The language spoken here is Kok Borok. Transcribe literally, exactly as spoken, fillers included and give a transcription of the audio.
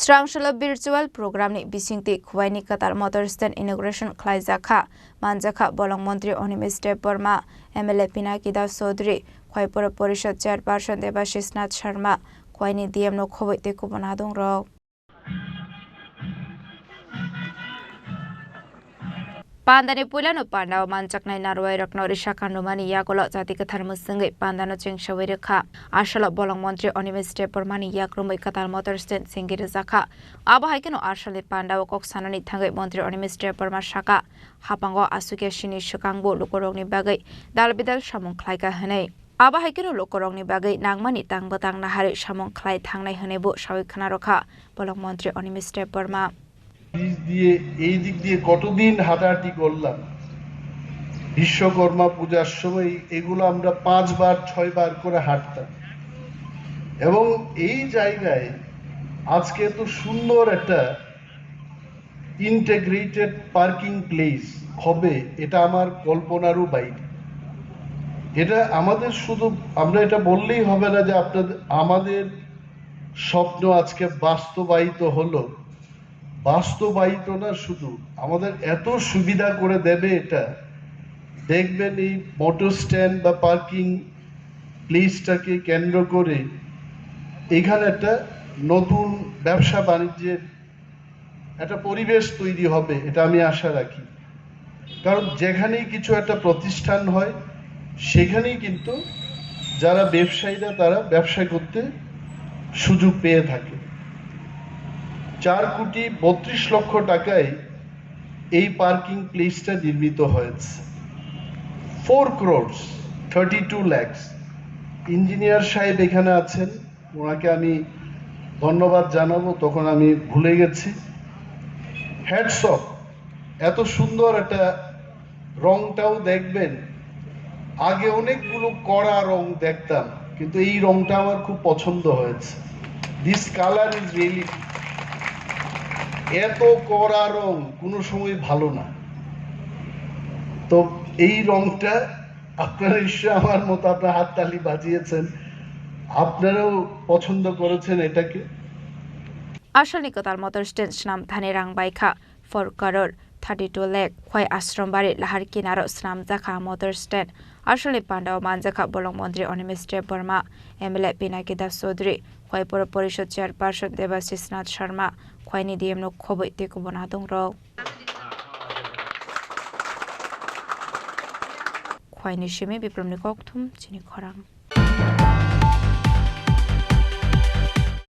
Srangsalo virtual program ni bisingtwi Khwaini kwtal motor stand inauguration khlaijakha, manjakha bolong montri Animesh Debbarma, M L A Pinaki Das Chaudhary, Khwai Pura Porishad chairperson Debashish Nath Sharma, Khwaini D M no khobwi tei kubun adongrok. Pandani puilano pandao manjaknai narwai rokno risa kandumani yagulo jati kwthar mwswngwi pandano chengsawi rwkha. Asalo bolong montri Animesh Debbarmani yakrumwi kwtal motor stand sengwi rwjakha. Abo hai kheno asalni pandao kok sanani thangwi montri Animesh Debbarma saka, hapango aswkya sini swkangbo lukurokni bagwi dal bidal samung khlaikha hwnwi. Abo hai kheno lukurokni bagwi nangmani tang bwtang naharwi samung khlai thangnai hwnwibo sawi khna rwkha bolong montri Animesh Debbarma. Bridge দিয়ে, এই দিক দিয়ে কতদিন হাঁটাহাঁটি করলাম, বিশ্বকর্মা পূজার সময় এগুলো আমরা পাঁচবার ছয়বার করে হাঁটতাম। এবং এই জায়গায় আজকে এত সুন্দর একটা ইন্টিগ্রেটেড পার্কিং প্লেস হবে, এটা আমার কল্পনারও বাইরে। এটা আমাদের শুধু, আমরা এটা বললেই হবে না যে আপনাদের, আমাদের স্বপ্ন আজকে বাস্তবায়িত হলো। বাস্তবায়িত না শুধু, আমাদের এত সুবিধা করে দেবে এটা। দেখবেন এই মোটর স্ট্যান্ড বা পার্কিং প্লেসটাকে কেন্দ্র করে এখানে একটা নতুন ব্যবসা বাণিজ্যের একটা পরিবেশ তৈরি হবে, এটা আমি আশা রাখি। কারণ যেখানেই কিছু একটা প্রতিষ্ঠান হয়, সেখানেই কিন্তু যারা ব্যবসায়ীরা, তারা ব্যবসা করতে সুযোগ পেয়ে থাকে। চার কোটি বত্রিশ লক্ষ টাকায় এই পার্কিং প্লেসটা নির্মিত হয়েছে। Four crores thirty two lakhs। Engineer সাহেব এখানে আছেন, ওনাকে আমি ধন্যবাদ জানাবো, তখন আমি ভুলে গেছি। হ্যাটস অফ, এত সুন্দর একটা রংটাও দেখবেন। আগে অনেকগুলো কড়া রং দেখতাম, কিন্তু এই রংটা আমার খুব পছন্দ হয়েছে। This color is really, এত কড়া রং কোনো সময় ভালো না। তো এই রংটা আপনারা নিশ্চয়ই আমার মতো আপনারা হাততালি বাজিয়েছেন, আপনারাও পছন্দ করেছেন এটাকে। Asalni kwtal motor stand swnam thani rang bai kha four crore thirty two lakh. Khwai Ashram Bari lahar kinaro swnamjakha motor stand. Asalni pandao manjakha bolong montri Animesh Debbarma, M L A Pinaki Das Chaudhary, Khwai Pura Porishad chairperson Debashish Nath Sharma, Khwaini D M no khobwi tei kubun adongrok. Khwaini simi Biplomni kokthum chini khorang.